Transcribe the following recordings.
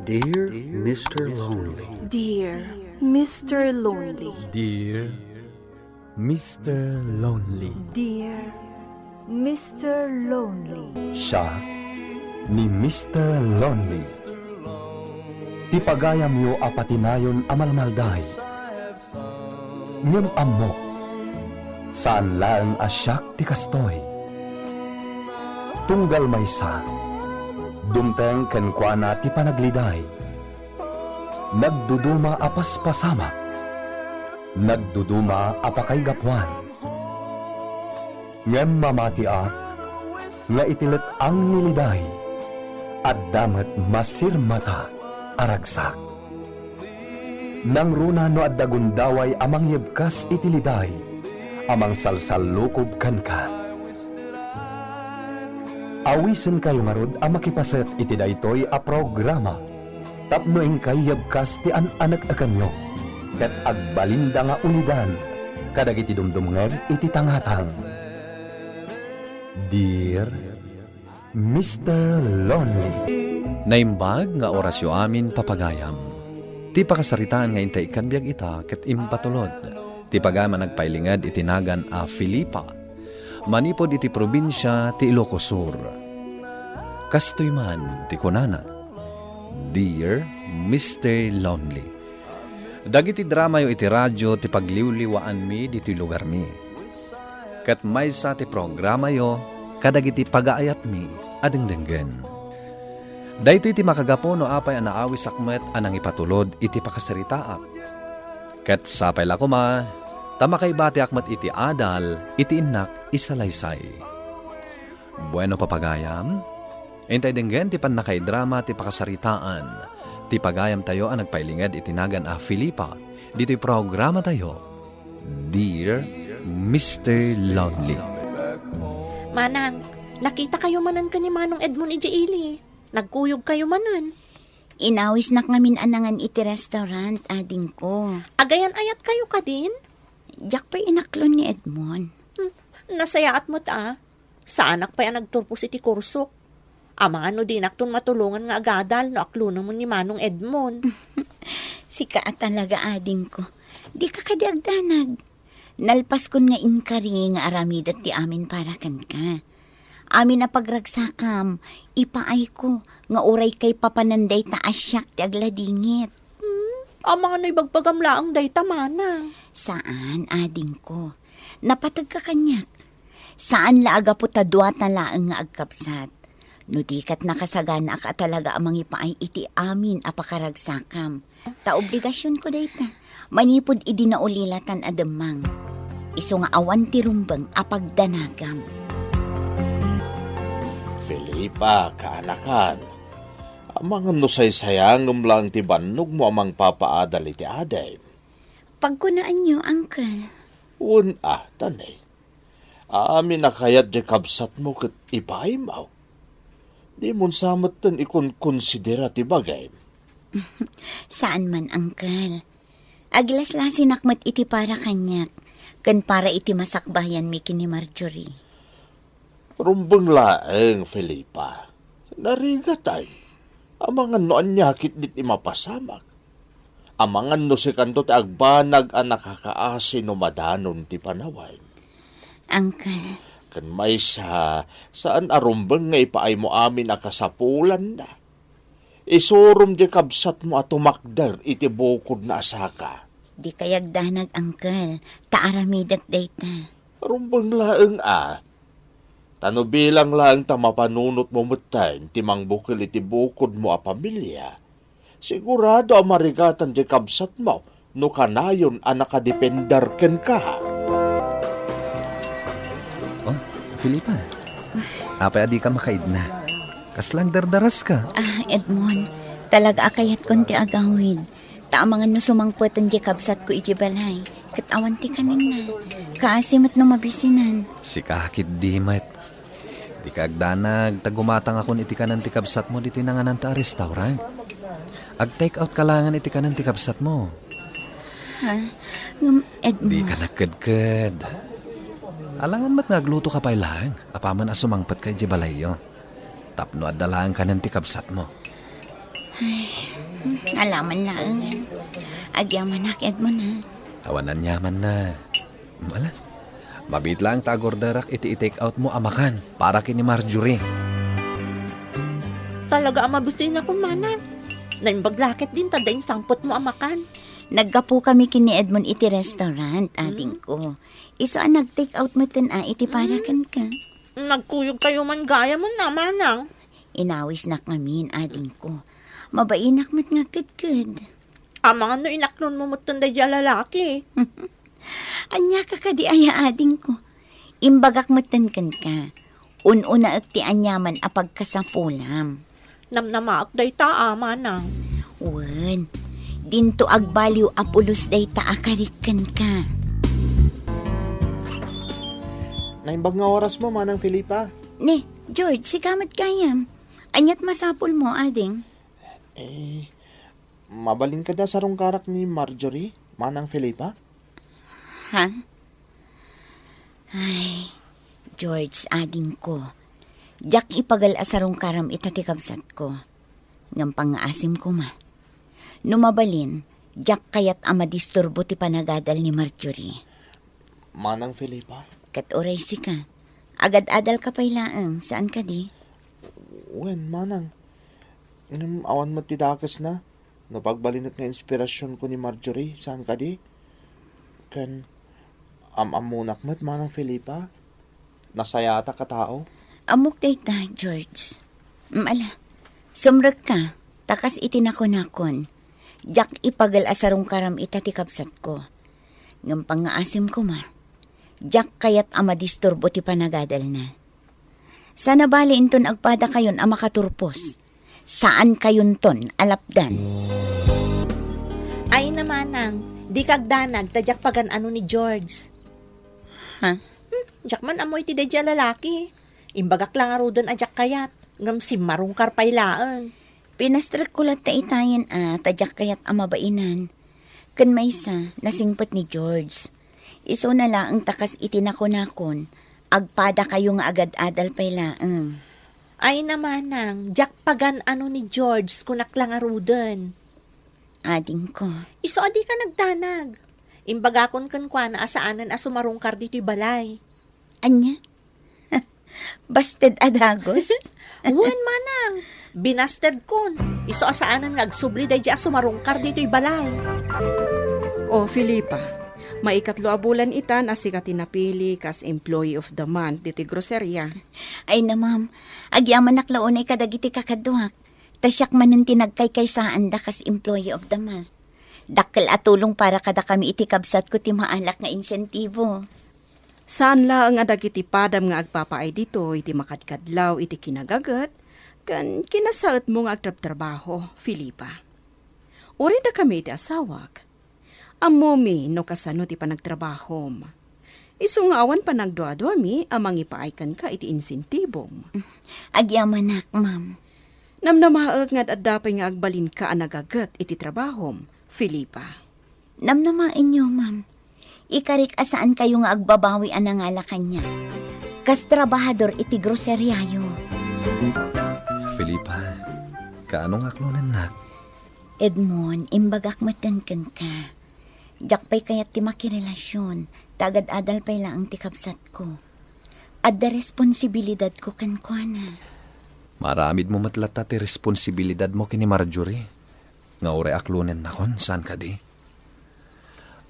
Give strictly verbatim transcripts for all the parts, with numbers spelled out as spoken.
Dear Mister Lonely. Dear Mister Lonely. Dear Mister Lonely. Dear Mister Lonely. Siak ni Mister Lonely. Ti pagayamyo a patinayon a malmalday. Ngem ammok, saan laeng a siak ti kastoy. Tunggal maysa, dumteng kenkuana ti panagliday. Nagduduma a paspasamak. Nagduduma a pakaigapuan. Ngem mamatiak nga iti let-ang ni liday, adda met masirmata a ragsak. Nangruna no adda gundaway a mangyebkas iti liday a mangsalsallukob kenka. Awisenkayo ngarud a makipaset iti daytoy a programa tapno inkay yebkas ti an-aneknekanyo ket agbalinda nga ulidan kadagiti dumdumngeg iti tangatang. Dear Mister Lonely. Naimbag nga orasyo amin, papagayam. Ti pakasaritaan nga intay ikkan biag ita ket impatulod ti pagayam a nagpailinged iti nagan a Felipa, manipud iti probinsia ti Ilocos Sur. Kastoy man ti kunana, Dear Mister Lonely. Dagiti dramayo iti radio ti pagliwliwaanmi ditoy lugarmi. Ket maysa ti programayo kadagiti pagaayatmi a dengdenggen. Daytoy ti makagapu no apay a naawisak met a nangipatulod iti pakasaritaak. Ket sapay la koma, ta makaibatiak met iti adal iti innak isalaysay. Bueno, papagayam, intay denggen ti pannakaidrama ti pakasaritaan ti pagayamtayo a nagpailinged iti nagan a Felipa ditoy programatayo, Dear Mister Lonely. Manang, nakitakayo manen ken ni Manong Edmond idiay ili. Nagkuyogkayo manen. Inawisnak ngamin a nangan iti restaurant, adingko. Agayan-ayatkayo kadin? Diak pay inaklon ni Edmond. Hmm, nasayaat met a. Saanak pay a nagturpos iti kursok. Amangan no dinakton matulongan nga agadal no aklonemon ni Manong Edmond. Sika a talaga, adingko. Dika kadi agdanag. Nalpaskon nga inkari nga aramidek ti amin para kenka. Amin a pagragsakam, ipaayko nga uray kaipapanan dayta a siak ti agladingit. Hmm, amangan no ibagbagam laeng dayta, Manang. Saan, adingko. Napategka kaniak. Saan la a gapu ta duata laeng nga agkabsat. No di ket nakasaganaak a talaga a mangipaay iti amin a pakaragsakam. Ta obligasionko dayta. Manipud idi naulilatan a demmang. Isu nga awan ti rumbeng a pagdanagam. Felipa, kaanakan, amangan no saysayangem laeng ti bannogmo a mangpapaadal iti adim. Pagkunaanyo, Uncle. Wen a, tani. Amin a kayat diay kabsatmo ket ipaaymo. Dimon sa metten ikonkonsidera ti bagim. Saan man, Uncle. Agilaslasinak met iti para kaniak, ken para iti masakbayanmi ken ni Marjorie. Rumbeng laeng, Felipa. Narigatay. Amangan no ania ketdi ti mapasamak. Amangan no sikanto ti agbanag a nakakaasi no madanon ti panawen. Uncle. Ken maysa, saan a rumbeng nga ipaaymo amin a kasapulanna. Isurom diay kabsatmo a tumakder iti bukodna a saka. Dika agdanag, Uncle, ta aramidek dayta. Rumbeng laeng a. Ta no bilang laeng ta mapanunotmo metten ti mangbukel iti bukodmo a pamilia, sigurado a marigatan diay kabsatmo no kanayon a nakadepender kenka. Oh, Felipa, apay a dika makaidna? Kasla agdardaraska. Ah, Edmond, talaga a kayatkon ti agawid. Ta amangan no sumangpeten diay kabsatko idiay balay, ket awan ti kanenna. Kaasi met no mabisinan. Sika ketdi met. Dika agdanag, ta gumatangakon iti kanen ti kabsatmo ditoy nangananta a restaurant. Ag-take out ka laengen iti kanen ti kabsatmo. Ha? Ngem, Edmond. Dika nagkedked. Alangan met nga aglutoka pay laeng, apaman a sumangpetka idiay balayyo. Tapno adda laeng kanen ti kabsatmo. Alaman laeng. Agyamanak, Edmond, ha? Awan aniamanna. Ala, mabiit laeng ta agorderak iti i-take out mo a makan para ken ni Marjorie. Talaga a mabisinakon, manang. Naimbag la ketdin ta dayta insangpetmo a makan. Naggapukami ken ni Edmond iti restaurant, Hmm? adingko. Isu a nag-take out metten a iti para Hmm? kenka. Nagkuyogkayo man gayam, manang. Inawisnak ngamin, adingko. Mabainak met nga agkedked. Amangan no inaklonmo metten daydiay a lalaki. Ania ka kadi aya, adingko? Imbagak metten kenka. Un-unaek ti aniaman a pagkasapulam. Namnamaek dayta a, manang. Wen, dinto agbaliw a pulos dayta a karik kenka. Naimbag nga orasmo, Manang Felipa. Ne, George, sika met gayam. Ania't masapulmo, ading? Eh, mabalin kadi a sarungkarak ni Marjorie, Manang Felipa? Ha? Ay, George, adingko, diak ipagal a sarungkaram ita ti kabsatko. Ngem pangngaasim koma. No mabalin, diak kayat a madisturbo ti panagadal ni Marjorie. Manang Felipa? Ket uray sika, agad-adalka pay laeng, saan kadi? Wen, manang. Ngem awan met ti dakesna no pagbalinek nga inspirasionko ni Marjorie, saan kadi? Ken am-ammonak met, Manang Felipa, nasayatak a tao. Ammok dayta, George. Mm, ala, sumrekka, ta kas iti nakunakon, diak ipagal a sarungkaram ita ti kabsatko. Ngem pangngaasim koma, diak kayat a madisturbo ti panagadalna. Sana bali inton agpadakayon a makaturpos. Saankayonton a lapdan. Ay, manang, dika agdanag ta diak pagan-ano ni George. Ha? Hmm, diak man ammo iti daydiay a lalaki. Imbagak la ngaruden a diak kayat, ngem simmarungkar pay laeng. Pinastrekko latta itayen a ta diak kayat a mabainan. Ken maysa, nasingpet ni George. Isuna laeng ta kas iti nakunakon, agpadakayo nga agad-adal pay laeng. Ay, manang, diak pagan-ano ni George, kunak la ngaruden. Adingko. Isu a dika nagdanag. Imbagakon kenkuana a saanen a sumarungkar ditoy balay. Ania? Basted a dagus? Wen, manang. Binastedkon. Isu a saanen nga agsubli daydiay a sumarungkar ditoy balay. O, Felipa, maikatlo a bulan itan a sika ti napili kas Employee of the Month ditoy groceria. Ay na, ma'am. Agyamanak la unay kadagiti kakaduak. Ta siak manen ti nagkaykaysaanda kas Employee of the Month. Dakkel a tulong para kadakami iti kabsatko ti maalak nga insentibo. Saan laeng a dagiti padam nga agpapaay ditoy ti makadkadlaw iti kinagaget ken kinasaetmo nga agtrabtrabaho, Felipa. Uray dakami iti asawak, ammomi no kasano ti panagtrabahom. Isu nga awan panagduaduami a mangipaay kenka iti insentibom. Agyamanak, ma'am. Namnamaek nga adda pay nga agbalinka a nagaget iti trabahom, Felipa. Namnamaenyo, ma'am. Ikarik a saankayo nga agbabawi a nangala kaniak. Kas trabahador iti groseriayo. Felipa, kaano nga aklonennak? Edmond, imbagak metten kenka. Diak pay kayat ti makirelasion, ta agad-adal pay laeng ti kabsatko. Adda responsibilidadko kenkuana. Maaramidmo met latta ti responsibilidadmo ken ni Marjorie. Nga uray aklonennakon, saan kadi?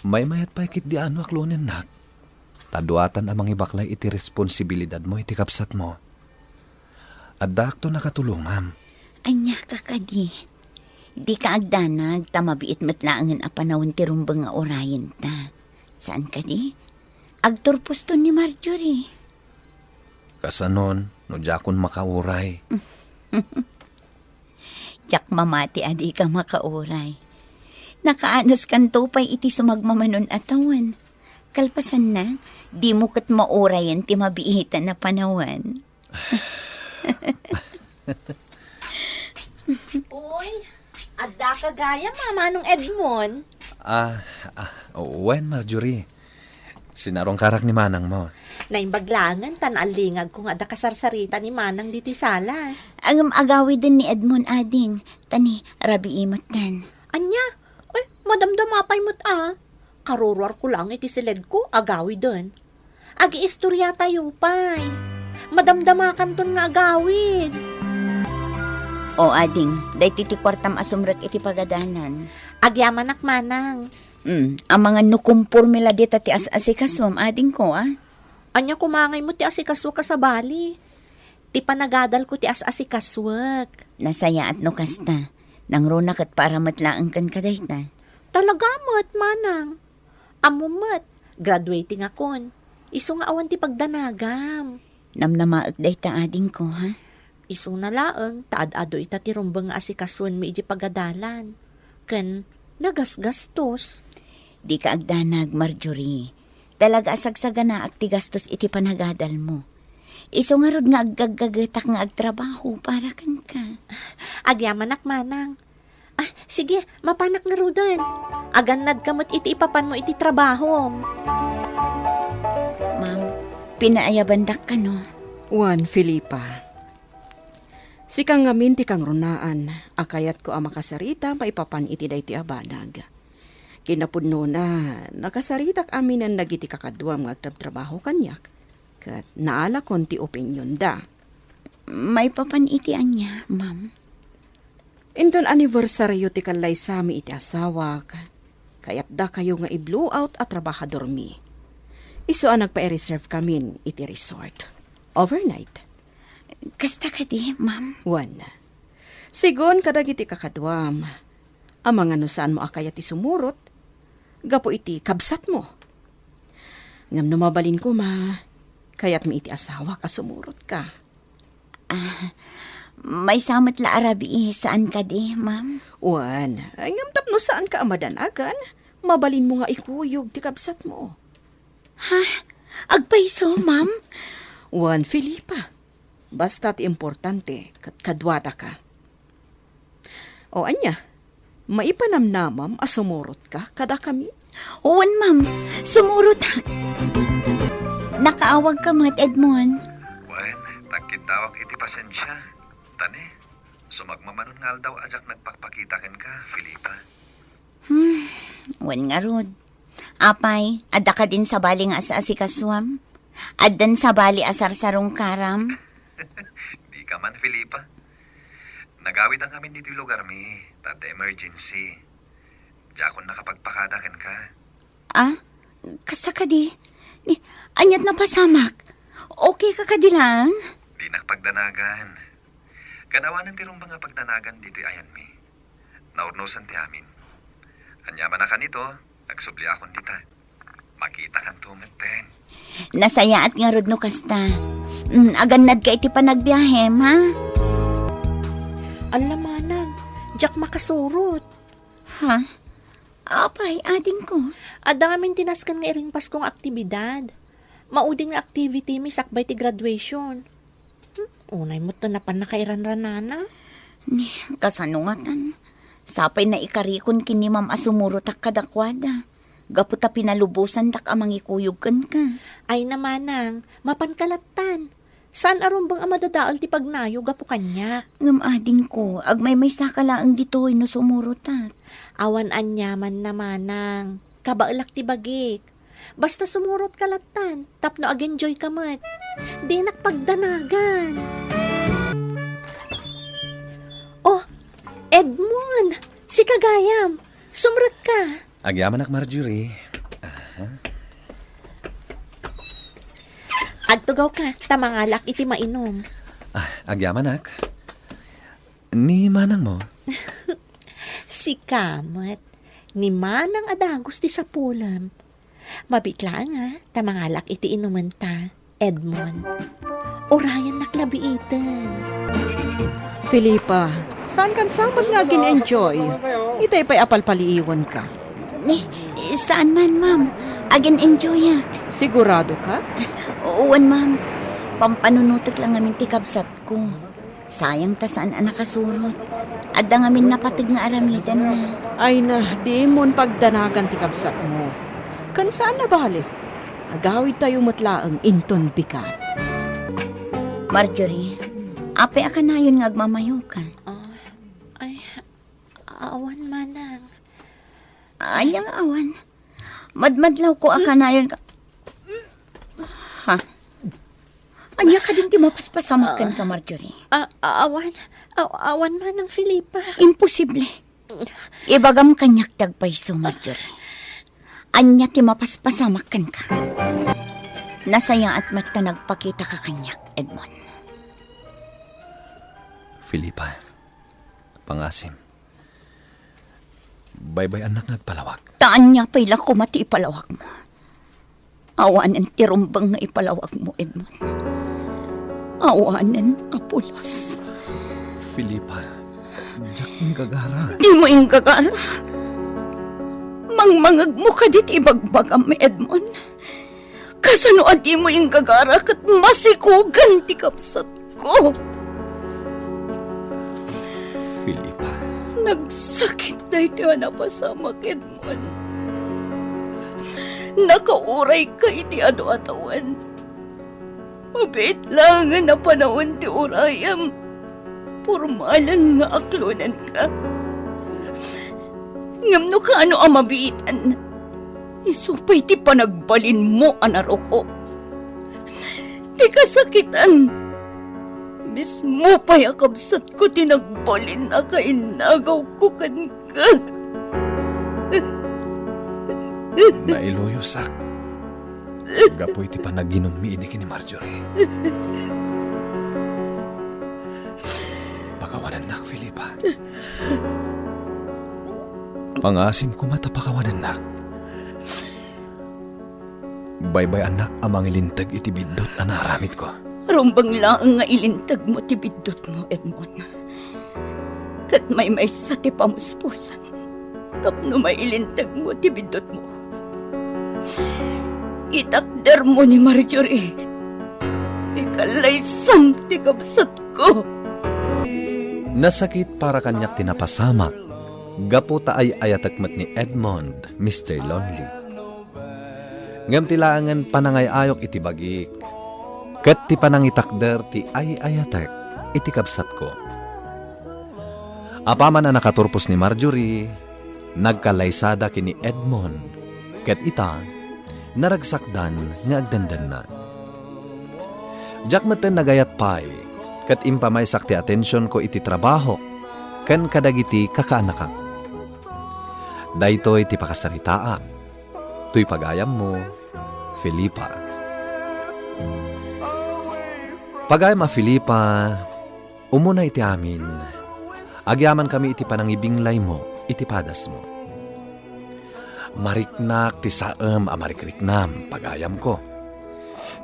Maymayat pay ketdi a no aklonennak. Ta duatan a mangibaklay iti responsibilidadmo iti kabsatmo. Addaakto nakatulongam. Ania ka kadi? Dika agdanag ta mabiit met laengen a panawen ti rumbeng nga urayenta. Saan kadi? Agturposton ni Marjorie. Kasanon, no diakon makauray? Diak mamati a dika makauray. Nakaanuskanto pay iti sumagmamanon a tawen. Kalpasanna, dimo ket maurayen ti mabiitan a panawen. Uy, adda ka gayam, Manong Edmond? Ah, ah, wen, Marjorie. Sinarungkarak ni manangmo. Naimbag laengen ta naallingagko nga adda kasarsarita ni manang ditoy salas. Ngem agawiden ni Edmond, ading, ta ni rabii metten. Ania? Ay, madamdama pay met a. Karuruarko laeng iti siledko, agawiden. Agiistoria tayo pay. Madamdamakanton nga agawid. O, ading, daytoy ti kuartam a sumrek iti pagadalan. Agyamanak, manang. Hmm, amangan no kumporme la dita ti as-asikasuam, adingko, a? Ania koma ngay met ti asikasuek a sabali? Ti panagadalko ti as-asikasuek. Nasayaat no kasta. Nangruna ket para met laeng kenka dayta. Talaga met, manang. Ammom met, graduating akon. Isu nga awan ti pagdanagam. Namnamaek dayta, adingko, ha? Isuna laeng ta ad-adu ita ti rumbeng nga asikasuenmi iti pagadalan. Ken nagasgastos. Dika agdanag, Marjorie. Talaga a sagsaganaak ti gastos iti panagadalmo. Isu ngarud nga aggaggagetak nga agtrabaho para kenka. Agyamanak, manang. Ah, sige, mapanak ngaruden. Agannadka met iti ipapanmo iti trabahom. Ma'am, pinaayabandak kano? Wen, Felipa. Sika ngamin ti kangrunaan a kayatko a makasarita maipapan iti daytoy a banag. Kinapudnona, nakasaritak aminen dagiti kakaduam nga agtrabtrabaho kaniak, ket naalakon ti opinionda. Maipapan iti ania, ma'am? Inton anibersaryo ti kallaysami iti asawak, kayatdakayo nga i-blow out a trabahadormi. Isu a nagpa-reserve kamin iti resort. Overnight. Kasta kadi, ma'am? Wen. Sigun kadagiti kakaduam, amangan no saanmo a kayat ti sumurot gapu iti kabsatmo. Ngem no mabalin koma, kayatmi iti asawak a sumurotka. Ah, maysa met la a rabii, saan kadi, ma'am? Wen, ay ngem tapno saanka a madanagan, mabalinmo nga ikuyog ti kabsatmo. Ha? Agpayso, ma'am? Wen, Felipa. Basta ti importante, ket kaduadaka. O ania, maipanamnamam a sumurotka kadakami? Wen, ma'am. Sumurotak. Nakaawagka met, Edmond. Wen, tagkiddawak iti pasensia. Ta ne, sumagmamano nga aldaw a diak nagpakpakita kenka, Felipa. Hmm, wen ngarud. Apay, adda kadin sabali nga as-asikasuam? Addan sabali a sarsarungkaram? Dika man, Felipa. Nagawid a ngamin ditoy lugarmi, ta adda emergency. Diakon nakapagpakada kenka. Ah? Kasta kadi? Ni, aniat napasamak? Okay ka kadi laeng? Dinak pagdanagan. Ket awanen ti rumbeng a pagdanagan ditoy ayanmi. Naurnosan ti amin. Aniaman a kanito, agsubliakon dita. Makitakanto metten. Nasayaat ngarud no kasta. Mm, agannadka iti panagbiahem, ha? Alla manang, diak makasurot. Ha? Apay, adingko? Adda ngamin ti nasken nga iringpasko nga aktibidad. Mauding nga activity mi sakbay ti graduation. Hmm, unay met no napan nakairanranana. Ni, kasano ngatan? Sapay naikarikon ken ni ma'am a sumurotak kadakuada. Gapu ta pinalubosandak a mangikuyog kenka. Ay na manang, mapanka lattan. Saan a rumbeng a madadael ti pagnayo gapu kaniak. Ngem adingko, agmaymaysaka laeng ditoy no sumurotak. Awan aniaman na manang. Kabaelak ti bagik. Basta sumurotka lattan, tapno agenjoyka met. Dinak pagdanagan. Oh, Edmond! Sika gayam! Sumrekka! Agyamanak, Marjorie. Aha. Agtugawka, ta mangalak iti mainom. Ah, agyamanak. Ni manangmo? Sika met. Ni manang a dagus ti sapulem. Mabiit laeng a, ta mangalak iti inumenta, Edmond. Urayannak la biiten. Felipa, saankan sa met nga agin-enjoy? Itay pay a palpaliiwanka. Ni, saan man, ma'am. Agin-enjoyak. Siguradoka? Wen, ma'am. Pampanunotek la ngamin ti kabsatko. Sayang ta saan a nakasurot. Adda ngamin napateg nga aramidenna. Ay na, dimon pagdanagan ti kabsatmo. Ken saan a bale. Agawidtayo met laeng inton bigat. Marjorie, apay a kanayon nga agmamayoka? Ah, ay, awan manang. Ania nga awan? Madmadlawko a kanayon ka. Ha? Ania kadin ti mapaspasamak kenka, Marjorie? A-, a-, awan. A-, awan manang, Felipa. Imposible. Ibagam kaniak ti agpayso, Marjorie. Ania ti mapaspasamak kenka? Nasayaat met ta nagpakitaka kaniak, Edmond. Felipa, pangasim. Baybay-annak nga agpalawag. Ta ania pay la koma ti ipalawagmo? Awanen ti rumbeng nga ipalawagmo, Edmond. Awanen a pulos. Felipa, diak inggagara. Dimo inggagara? Mangmangegmo kadi ti ibagbagam, Edmond? Kasano a dimo inggagara ket masikugan ti kabsatko? Felipa. Nagsakit daytoy a napasamak, Edmond. Nakaurayka iti adu a tawen. Mabiit laengen a panawen ti urayem. Purmalen nga aklonenka. Ngem no kaano a mabiitan, isu pay ti panagbalinmo a naruko. Ti kasakitan, mismo pay a kabsatko ti nagbalin a kainnagawko kenka. Nailuyosak gapu iti panaginummi idi ken ni Marjorie. Pakawanennak, Felipa. Pangasim koma ta pakawanennak. Baybay-annak a mangilinteg iti biddut a naaramidko. Rumbeng laeng nga ilintegmo ti biddutmo, Edmond. Ket maymaysa ti pamuspusan tapno mailintegmo ti biddutmo. Itakdermo ni Marjorie. Ikallaysam ti kabsatko. Nasakit para kaniak ti napasamak gapu ta ay-ayatek met ni Edmond, Mister Lonely. Ngem ti laengen panangay-ayok iti bagik, ket ti panangitakder ti ay-ayatek iti kabsatko. Apaman a nakaturpos ni Marjorie, nagkallaysada ken ni Edmond, ket ita, naragsakdan nga agdandanna. Diak metten nagayat pay, ket impamaysak ti atensionko iti trabahok ken kadagiti kakaanakak. Daytoy ti pakasaritaak. Toy pagayammo, Felipa. Pagayam a Felipa, umuna iti amin, agyamankami iti panangibinglaymo iti padasmo. Mariknak ti saem a marikriknam, pagayamko.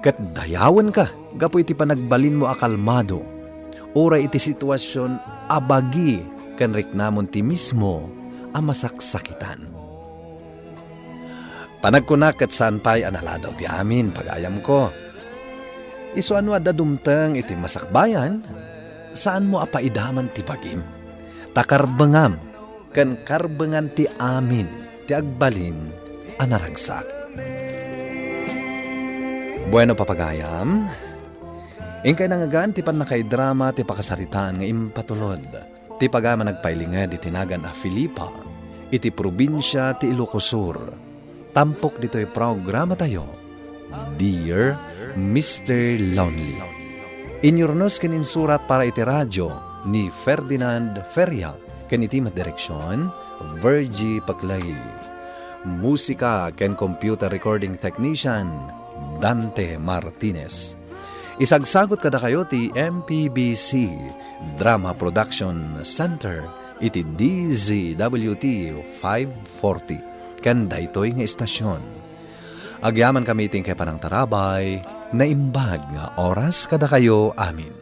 Ket dayawenka gapu iti panagbalinmo a kalmado, uray iti situasion a bagi ken riknamon ti mismo a masaksakitan. Panagkunak ket saan pay a naladaw ti amin, pagayamko. Isu a no adda dumteng iti masakbayan, saanmo a paidaman ti bagim, ta karbengam ken karbengan ti amin ti agbalin a naragsak. Bueno, papagayam, inkay nangngegan ti pannakaidrama ti pakasaritaan nga impatulod ti pagayam a nagpailinged iti nagan a Felipa iti probinsia ti Ilocos Sur. Tampok ditoy programatayo, Dear Mister Lonely. Inyurnos ken insurat para iti radio ni Ferdinand Feria ken iti met direksion, Virgie Paclay. Musika ken computer recording technician, Dante Martinez. Isagsagut kadakayo ti M P B C Drama Production Center iti D Z W T five forty ken daytoy nga istasion. Agyamankami iti inkay panangtarabay, naimbag nga oras kadakayo amin.